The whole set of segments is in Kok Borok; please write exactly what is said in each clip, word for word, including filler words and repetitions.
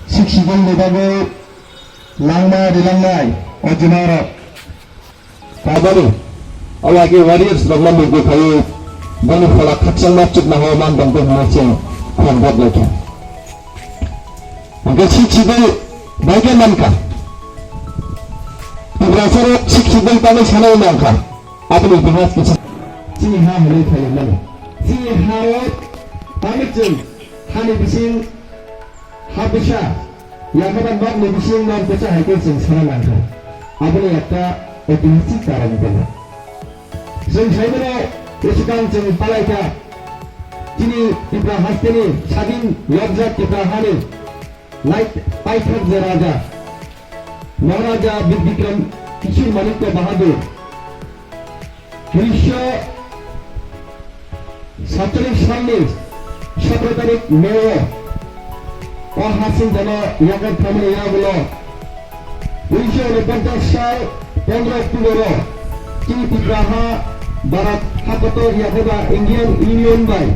Sixth Schedule ni bagwi langma rilangnai o jumarok. Tabani, o lagi warriors rok no mukwi phaiwi boni phola khakchangma chukna ho man tongkhe hwnwi se khorang bot lai kha. Hwnkhe Sixth Schedule bai khe man kha. Tiprasa rok Sixth Schedule tangwi sanai man kha. Aboni itihas kisa. Chini ha hwnwi phaiwi mano. Chini ha o tamni chwng hani bising ha bwsa, yakhaban nokni bising nok bwsa hai khe chwng sana nangkha. Aboni ekta oitihasik karon tongo. Chwng sai mano, bwswkang chwng palai kha. Chini Tipra hasteni sadin yokjak Tipra hani nai paithak je raja, Maharaja Bir Bikram Kishore Manikya Bahadur. Unisho satcholish salni sotoro tarik May o o hasing jano yakan thamani yagulo unisho unoponchas sal pondro October o chini Tipra ha Bharat ha kotor yakoba Indian Union bai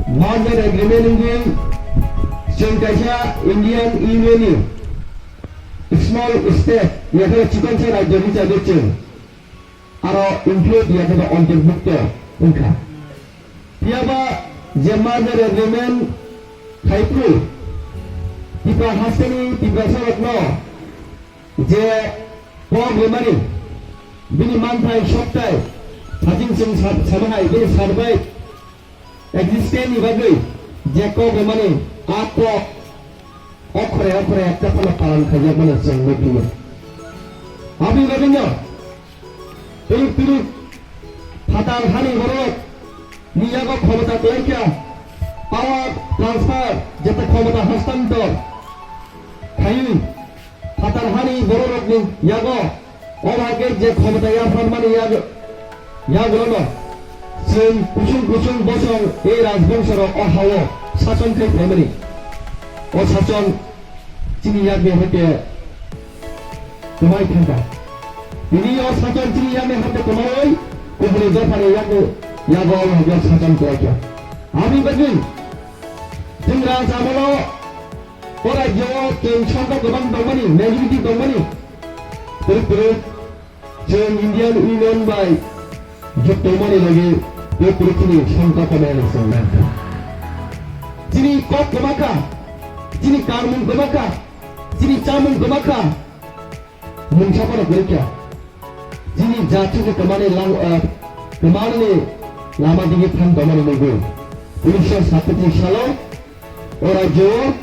merger agreement wngwi chwng kaisa Indian Union ni small state yakoba chikonsa rajyo hinwi chagwi chwng aro include ya khe ba ontorbhukto wngkha. Phiyaba je merger agreement khai phuru Tipra hasteni Tiprasarokno je kok rwmani bini manthai sokthai hajing chwng sa-, sama hai bini survive existence ni bagwi je kok rwmani a kok okhore okhore ekta phano palan khaijakmani chwng nukliya. Aboni bagwino Turuk turuk phatar hani borok ni yago khomota kwlaikha, power transfer, jeta khomota hastantor khaiwi phatar hani bororokni yago, o hake je khomota yapharmani yago, yagono chwng kusung kusung bosong ei rajbongsorok o hao sason khai phaimani. O sason chini yakni hake kwmai thangkha. Tini o sason chini yakni hake kwmaui kubuni dophani yakni yago o hake sason kwlaikha. Aboni bagwi chwng rajamalo o rajyo o chwng songkha kwbang tongmani, majority tongmani. Kwrwi kwrwi Chwng Indian Union bai jukto mani logi bw pwrwthwini songkha tongmani chwng nangkha. Chini kok kwma kha, chini karmung kwma kha, chini chamung kwma kha, mungsa phano kwrwi kha. Chini jati khe kwmani lang-, ah, kwmani lama digi thang tongmani logi. Unisho sattrish salo O rajyo o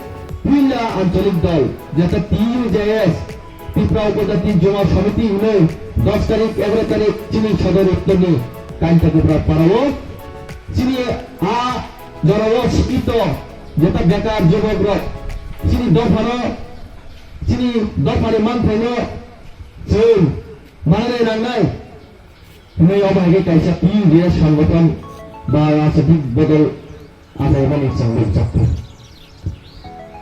puila ancholik dol, jesa T U J S, Tipra Upojati Juma Samiti hinwi dos tarik, egaro tarik chini sodor doptor ni Kainta Kupra para o chini a jora o sikito jeta bekar jubok rok chini dopha no, chini dopha ni manthai no chwng manwi nangnai hinwi omo hai khe kaisa T U J S songgothon ba rajnitik bodol achaimani chwng rwkjakha.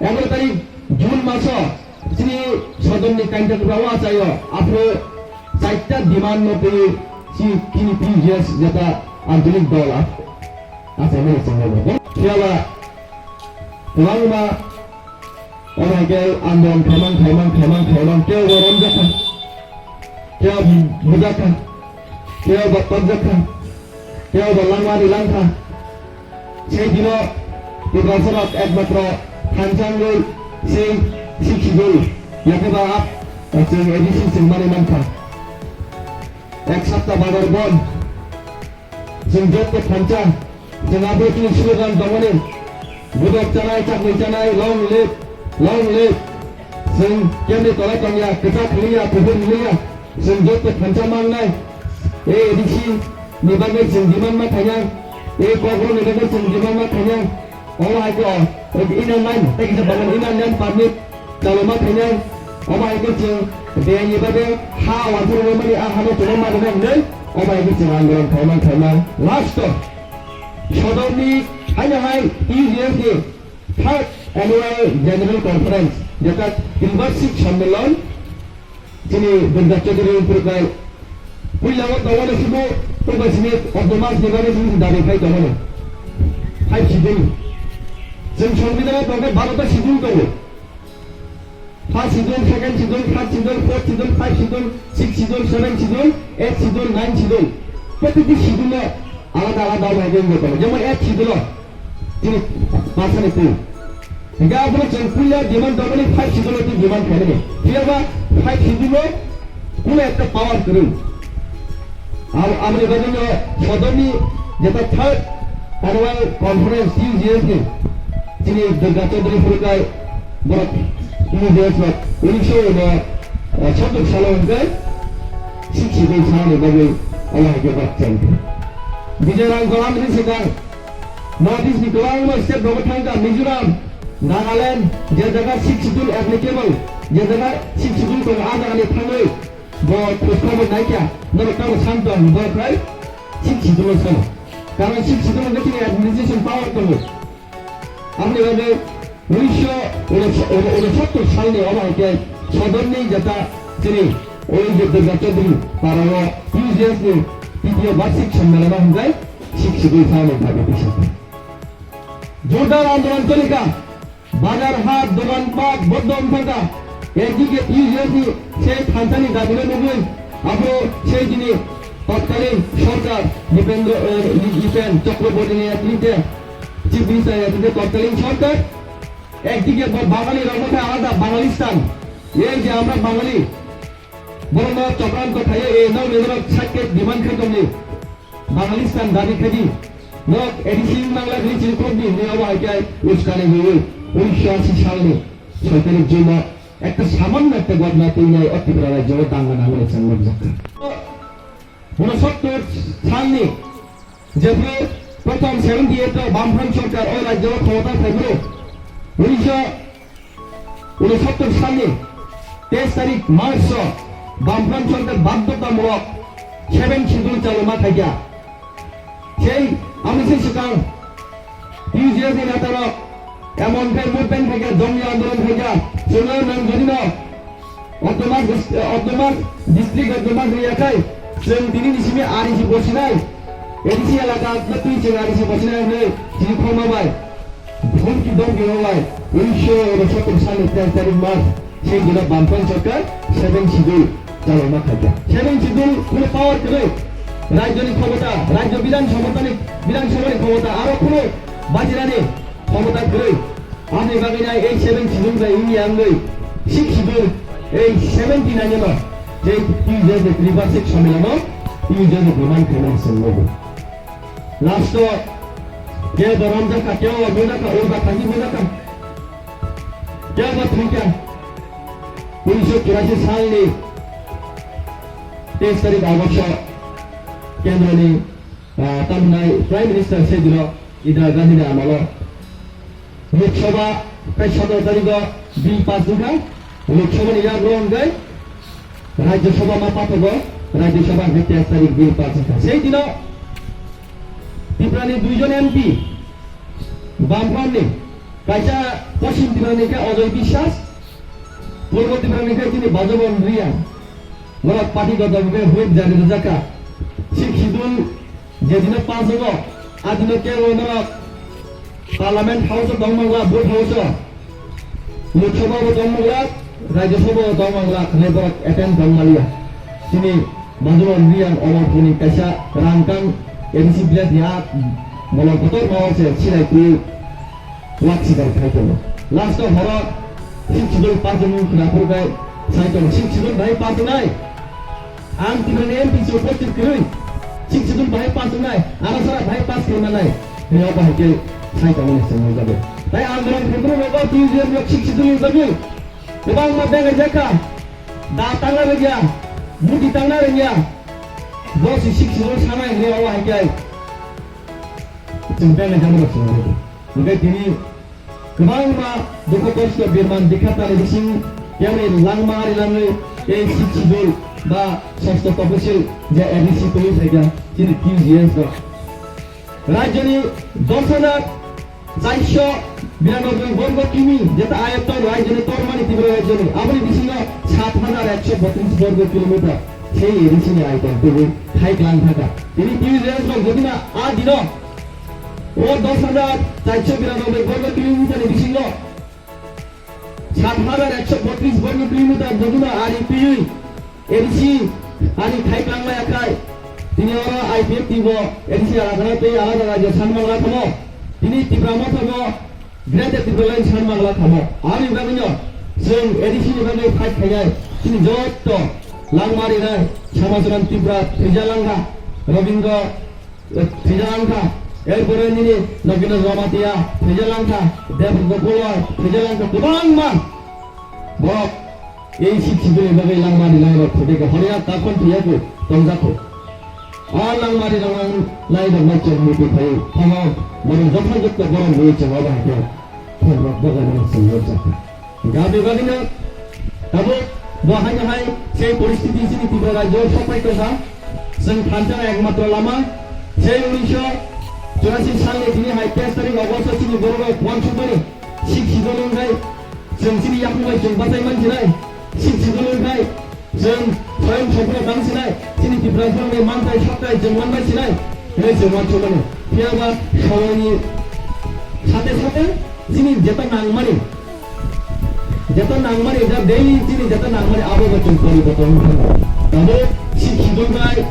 Egaro tarik June maso chini sodorni Kainta Kupra o achaio, aphuru chaita demand no twiwi chini T U J S jeta ancholik dol a-, achaimani chwng rwkjakha. Phiyaba kwbangma omo hai khe andolon khaimang, khaimang, khaimang, khaimang, kebo romjakha, kebo bujakha, kebo tokjakha, kebo langmani langkha. Sei dino Tiprasarok ekmatro thansa wngwi sei sixth schedule yakhe ba ap chwng A D C chwng manwi mankha. Ek sapta badar bondh. Chwng jotto thansa, chwng abo chini slogan tongmani, budok chanai, chakni chanai, long live, long live. Chwng kemni tola tongya, kwchak hwnliya, kuphur hwnliya, chwng jotto thansa mangnai. A D C ni bagwi chwng demand ma khainai, a Kokborok ni bagwi chwng demand ma khainai. Omo hai khe o inner line, tei kisa bangmani inner line permit chaloma khainai. Omo hai khe chwng beyni bagwi ha wanthar wngmani a hano tongma rwna hwnwi omo hai khe chwng andolon khaimang khaimang. Last o sodorni haino hai T U J S ni third annual general conference, jeta tribashik sammelon, Chini Durga Chaudhary wngkuk bai puila o tongmani sibo Tuba Smith of the Mass ni bagwi chini dabi khai tongmani. Hai chidini. Chwng Songbidanw tongo barota schedule tongo. First schedule, second schedule, third schedule, fourth schedule, five schedule, six schedule, seven schedule, eight schedule, nine schedule. Protiti schedule alada alada omo hai khe wngwi tongo. Jemon eighth schedule o chini pasani pung. Hinkhe abono chwng puila demand tongmani five schedule o twi demand khaimani. Phiyaba five schedule o kuno ekta power kwrwi. Ab-, aboni bagwino sodorni jeta third annual conference U G F ni chini Durga Chaudhary phuru kai borok U G F rok unisho uno, eh, sottor salo hwnkhe sixth schedule sanani bagwi omo hai khe bak chai. Bijay Rang Kolam ni swkang North East ni kwbangma state rogo thangkha, Mizoram, Nagaland, je jaga sixth schedule applicable, je jaga sixth schedule tongo, a jagani thangwi bo khojkhabo naikha, norok tamo san tong, bo khai sixth schedule o sano. Karon sixth schedule o chini administration power tongo. Aboni bagwi unisho unosottor salni omo hai khe sodorni jeta chini Oi je Durga Chaudhary parao U G F ni titiyo barshik sommelon o hwnkhai sixth schedule sanani bagwi tisa. Jordar andolon cholikha, bazar hat, dogan pat, boddo wngthangkha. Ekdike U G F ni sei thansani dabino nugwi, aphuru sei dini totkalin sorkar Nipendra, eh, Nipen Chakraborty ni netrite, Chief Minister ni netrite totkalin sorkar, ekdike bo Bangali rokno khe alada Bangalistan, ei je amra Bangali, borokno chokranto khaiwi, eh, nokni norok sakhe demand khai tongdi. Bangalistan dabi khaidi, nok A D C wng mangla hwnwi chini kokni hwnwi obo hai khe uskani hwnwi unisho ashi salni soi tarik June o ekta samanno ekta ghotna twi nai o Tripura rajyo o danga nangmani chwng nukjakha. Unosottor salni jephru prothom seventy eight o Bamfront sorkar o rajyo o khomota phaiphru unisho unosottor salni teis tarik March o Bamfront sorkar baddotamulok seven schedule chaluma khaikha. Sei amoni se swkang U G F ni netarok emon khe movement khaikha, jongni andolon khaikha, chwngno nang jodi no Autonomous dis-, Autonomous District Autonomous riyakhai, chwng tini ni simi R D C bosinai, A D C elaka twi chwng R D C bosinai hwnwi chini khorma bai dhumki dhomki rwlai, unisho unosottor salni teis tarik March, sei dino Bamfront sorkar seven schedule chalokma khaikha. Seven schedule kuno power kwrwi, rajyoni khomota, rajyo Bidhan Sabhani, Bidhan Sabhani khomota, aro kuno bajirani khomota kwrwi. Aboni bagwi nai ei seven schedule bai wngya wngwi six schedule ei seventy nine no je U G F ni Tripartite Sommilono U G F ni demand khaimani chwng nugo. Last o kebo romjakha, kebo bujakha, urba thangwi bujakha, kebo thwikha. Unisho churashi salni teis tarik August o kendroni, ah, tamnai Prime Minister se dino Indira Gandhi ni amalo Lok Sabha tei sotoro tarikh o bill pass wngkha. Lok Sabha ni yagulo hwnkhe Rajya Sabha ma pathogo, Rajya Sabha hwnkhe teis tarikh bill pass wngkha. Sei dino Tripura ni duijon M P, Bamfront ni, kaisa Poschim Tripura ni khe Ajoy Biswas, Purbo Tripura ni khe chini Bajuban Reang, borok party goto hwnkhe whip jari rwjakha. Sixth Schedule jedino pass wngkha, adino kebo norok Parliament House o tongmangla, Vote House o, Lok Sabha o tongmangla, Rajya Sabha o tongmangla, hwnwi borok attend tongmaliya. Chini Bajuban Reang omo thani kaisa rangkang A D C village ni a bolong kotor ma o se silai twi wak sidai khai tongo. Last o horo sixth schedule pass wngmung khwna phuru khai sai tongo, sixth schedule bai pass wngnai. Ang Tripura ni M P se upasthit kwrwi, sixth schedule bai pass wngnai, ano sara bai pass khaima nai, hwnwi obo hai khe sai tongo ni chwng nukjago. Tai ang borok Tripura rogo T U J M rok sixth schedule ni bagwi kwbangma belaijak kha, da tangna rwngya, muti tangna rwngya, bo se sixth schedule sanai hwnwi obo hai khe chwng belaijak rok chwng nukjago. Hwnkhe tini kwbangma dukhu kosto birman bikhatani bising kemri langma ari langwi tei sixth schedule ba sosto toposil je A D C tongwi phaikha chini T U J S rok. Rajyoni dos hajar charsho biranoboi borgo kimi jeta ayotton rajyoni tormani Tripura rajyoni, aboni bisingo sat hajar ekso botris borgo kilometer sei A D C ni ayotton tubui thai klang thaka. Tini T U J S rok jodi na a dino O dos hajar charso biranoboi borgo kilometer ni bisingo sat hajar ekso botris borgo kilometer dogino ari twiwi A D C ani khai klanglai akhai. Tini oro I P F T bo A D C alagana tei alada rajyo sanmangla thamo. Tini Tipra Motha bo Greater Tipraland sanmangla thamo. Aboni bagwino chwng A D C ni bagwi fight khainai. Chini jotto langma rinai Samacharan Tripura thwijalangkha, Rabindra thwijalangkha, erpore nini Nogindra Jamatia thwijalangkha, Deb Gokul thwijalangkha, kwbangma borok ei sik sikni bagwi langmani langrok thwdekha, horiya takhon thwiyaku tongjakhu. O langmani langrok naidoknai chwng muitu phaiwi thango, borok jothajokto borok mui chwng obo hai khe khorok bagwi chwng nukjakha. Gabi bagwino tabuk bo haino hai sei poristiti chini Tripura rajyo sopai tongkha. Chwng thansa ekmatro lama sei unisho churasi salni tini hai teis tarik August chini borok wansukmani sik sidol wngkhai chwng chini yakung bai chwng bachai mansinai. Sik sidol wngkhai chwng soyong sopra bangsinai. Chini Tripura salni mantai soktai chwng manbai sinai. Hwnwi chwng wansukmani. Phiyaba somoini sate sate chini jeta nangmani Jeta nangmani, ja daily chini jeta nangmani abo bo chwng poriborton wngkha. Tabuk sik sidul bai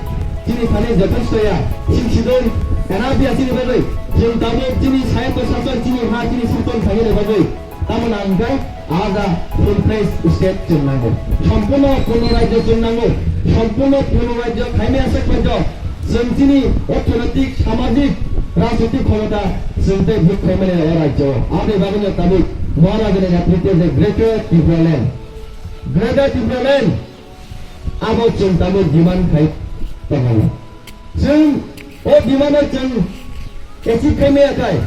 chini thani jothesto ya, sik sidul ena biya chini bagwi. Chwng tabuk chini sayat sasoi chini ha chini sason thangini bagwi. Tamo nangkha aga full fledged state chwng nango. Sompurno purno rajyo chwng nango. Sompurno purno rajyo khaimaya se khorjo. Chwng chini orthonoitik, samajik, rajnoitik khomota chwng tei bwk khaimani o rajyo. Aboni bagwino tabuk Maharajani netritwe je Greater Tipraland, Greater Tipraland abo chwng tabuk demand khai tongo. Chwng o demand-o chwng achieve khaimaya khai,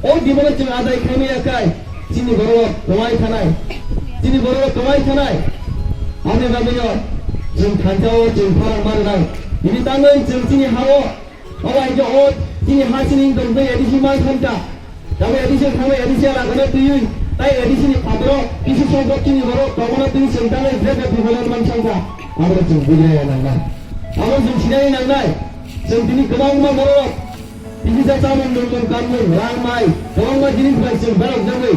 o demand-o chwng adai khaimaya khai, chini borok kwmai thanai, chini borok kwmai thanai. Aboni bagwino chwng thansa-o chwng pharang ma rwnai. Bini tangwi chwng chini ha-o Obo hai khe o chini ha chini wngtong tei A D C man khan kha. Tamo A D C thangwi A D C alagana twiwi tai A D C ni phataro kisi songkok chini borok tongmano twiwi chwng tangwi Greater Tipraland man sang kha. Abo chwng bujraya nangnai. Abo chwng sinani nangnai. Chwng tini kwbangma borok tini ja chamung nungmung kanmung rang mai kwbangma jinis bai chwng berok jagwi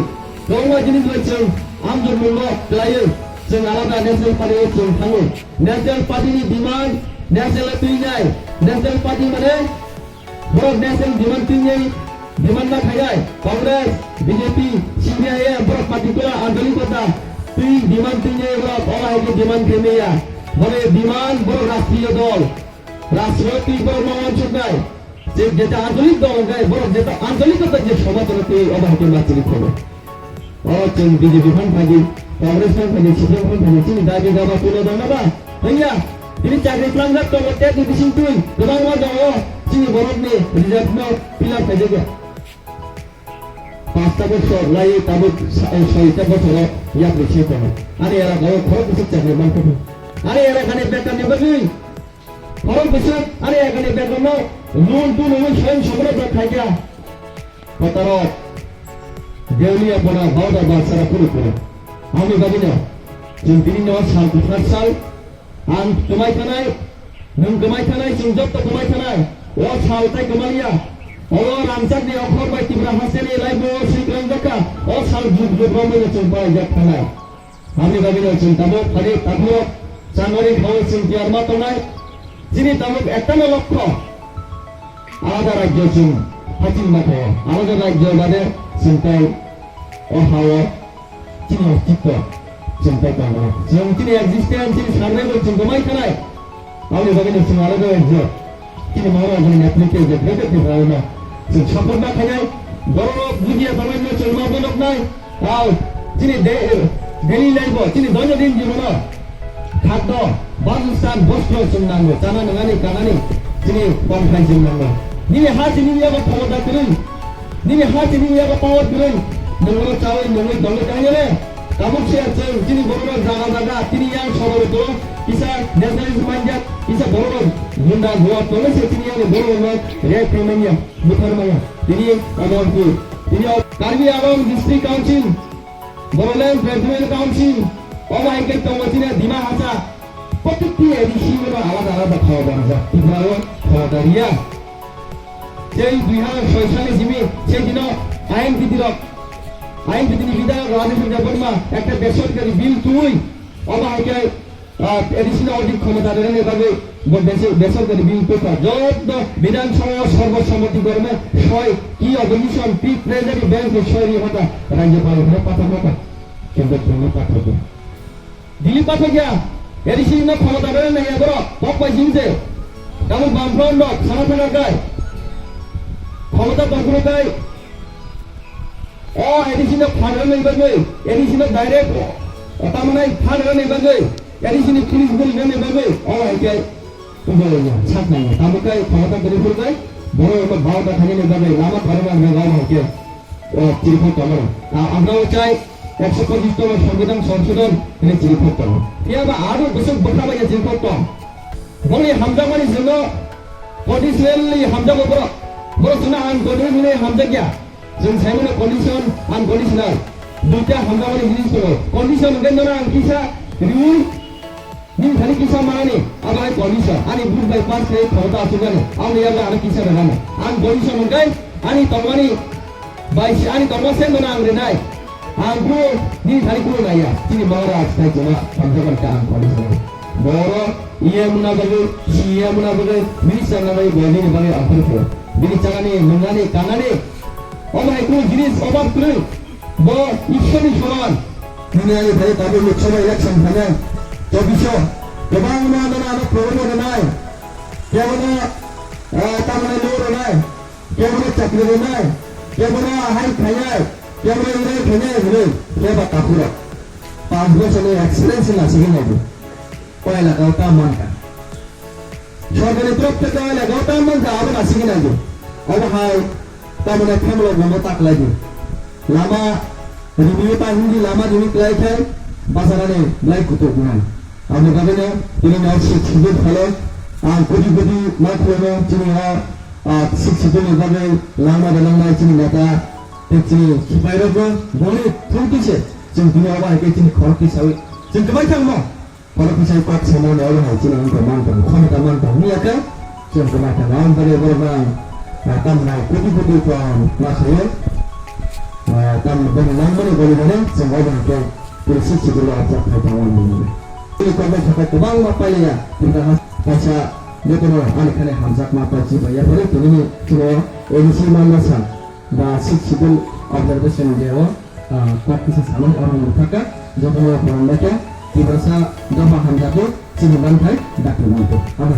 kwbangma jinis bai chwng amjokmung no kwlaiwi chwng alada National Party o chwng thango. National Party ni demand, national twi nai, National Party mane borok national demand twi nai, demand ma khainai, Congress, B J P, C P I M, borok particular ancholikota twi demand twi nai borok, omo hai khe demand khe maya. Bole demand borok rashtriyo dol, rashtriyo twi borok ma wansuknai. Je jeta ancholik dol hwnkhe borok jeta ancholikota je soba tono twi obo hai khe ma chini khobo. O chwng B J P phan phaidi, Congress phan phaidi, C P M phan phaidi, chini dabi daba pulo dana ba? Hwnya, tini chakri tlangjak tongo, tet ni bising twi, kwbangma tongo, chini borokni reserve no pillar khaijak ya. Pasta bosor lai tabuk sa-, eh, soita bosoro yakni se tongo. Ani era gawo khorok bwswk chakri mankha. Ani era gani bekar ni bagwi khorok bwswk ani era gani bekar no loan tu loan soyang somra bwrok khaikha. Kotorok, Deulia Bona, Bauda Bansara, Kunu Kunu. Aboni bagwino chwng tini no sal kwthar sal, ang kwmai thanai, nwng kwmai thanai, chwng jotto kwmai thanai. O sal tai kwmaliya. Oro rangchakni okhor bai Tipra hasteni laibo swi kwlangjak kha. O sal jug jug romwi no chwng palaijak thanai. Aboni bagwino chwng tabuk phari takhuk changori khaui chwng tiyar ma tongnai. Chini tabuk ektano lokho alada rajyo chwng haching ma khaio. Alada rajyo bade chwng tai o hao chini ostitto chwng tai tongo. Chwng chini existence, chini survival chwng kwmai khanai. Aboni bagwino chwng alada rajyo. Chini Maharajani netritwe je Greater Tipraland no chwng support ma khainai, borok bujiya tongmani no chwng ma boloknai, tao chini de-, daily life o, chini doinodin jibono khaddo, basingsthan, bostro chwng nango, chana nwngnani, kanani chini konthai chwng nango. Nini ha chini yago khomota kwrwi, nini ha chini yago power kwrwi, nwng oro chaui nungwi tongwi tongya le? Tabuk se chwng chini borok rok jaga jaga tini yang sobo rwklo kisa nationalist manjak kisa borok rok gunda guwa tole se chini yang borok rok no rek khe manya buthar manya tini amon ki tini o Karbi Anglong District Council, Bodoland Regional Council, obo hai khe tongo chini Dima Hasao, protikti A D C no alada alada khawda rijak, Tripura o khawda riya. Sei dui hajar soi sani simi sei dino I N P T rok, I N P T ni bidhayok Rajesh Debbarma ekta besorkari bill twi obo hai khe, ah, A D C no odik khomota rwnani bagwi bo bese-, besorkari bill twi kha. Joto Bidhan Sabha o sorbo sommoti gorme soi ki opposition ki plenary bench ni soi ri hota rajyapal horo pathak hota. Kintu bini pathak. Dili pathakya, A D C no khomota rwna naiya borok, kok pai sing se. Tamo Bamfront rok sana thangkha kai. Khomota tongphuru kai. O A D C no phan rwna nai bagwi, A D C no direct, o tamo nai phan rwna nai bagwi, A D C ni police bwrwi rwna nai bagwi, o hai khe. Tamo kai khoroksa kwrwi phuru kai, borok emo baro ta thani ni bagwi lama phari man rwgao hai khe, o, chirikhok tongo. A, amrao chai ekso pochish tong Songbidan Songsodhon hwnwi chirikhok tongo. Phiya ba aro bwswk bwkha bai chirikhok tong. Boni hamjakmani jwngno conditionally hamjago borok. Borok chwngno unconditionally hamjakya. Chwng saimano condition, unconditional. Duita hamjakmani jinis tongo. Condition hwnkhe nono ang kisa riwi, nini thani kisa manani, abo hai condition. Ani vote bai pass khlai khoroksa achukmani, aboni yago ano kisa rwnani. Ang condition hwnkhe ani tongmani bai se, ani tongma se nono ang rwnai. Ang kunu nini thani kunu naiya. Chini Maharaj khai chuma hamjakmani khe ang condition. Boro E M na bagwi, C E M na bagwi, minister na bagwi, bo nini bagwi ang phuru phuru. Bini chanani, nungnani, kanani, omo hai kunu jinis obab kwrwi. Bo Ishwarni soman. Nini ani phai tabuk Lok Sabha election phainai. Chobbish o kwbangma nono ano problem rwnai. Kebono, ah, tamni loan rwnai. Kebono chakri rwnai. Kebono hai khainai. Kebono irai khainai hwnwi. Kebo takhurok. Panch bochorni experience nasigwi naibo. O elakao ta mankha. Sorkarni torop theke o elakao ta mankha, abo nasigwi naibo. Obo hai tamoni family rokno ta khlaibo. Lama rimi ta hindi lama rimi khlai khai bacharani belai kutuk wngnai. Aboni bagwino tini no sixth schedule phalo ang koti koti ma khulumno chini o, ah, sixth schedule ni bagwi lama da langnai chini neta tei chini sipairokno boni through twi se chwng tini obo hai khe chini khorok tisawi chwng kwbai thangmo. Borok kisa kok samani oro hai chini wngkha mantong, khoroksa mantong wngya khe chwng kwma thangma. Ang bari borok ang, ah, tamni koti koti tong ma khaio. Ah, tamni bini nangmani goli mani chwng obo hwnkhe pura sixth schedule o abjak khai tongma nangmani. Chini kok bai khapai kwbangma pailiya, tini kaisa jotono ani khani hamjakma pachi bai yapharwi tini chwng o A D C manna sa. Ba sixth schedule observation day o, ah, kok kisa samani oro nukha kha, jotono khorang bai khe Tiprasa dopha hamjakgo chini manthai dakti manthai. Abo.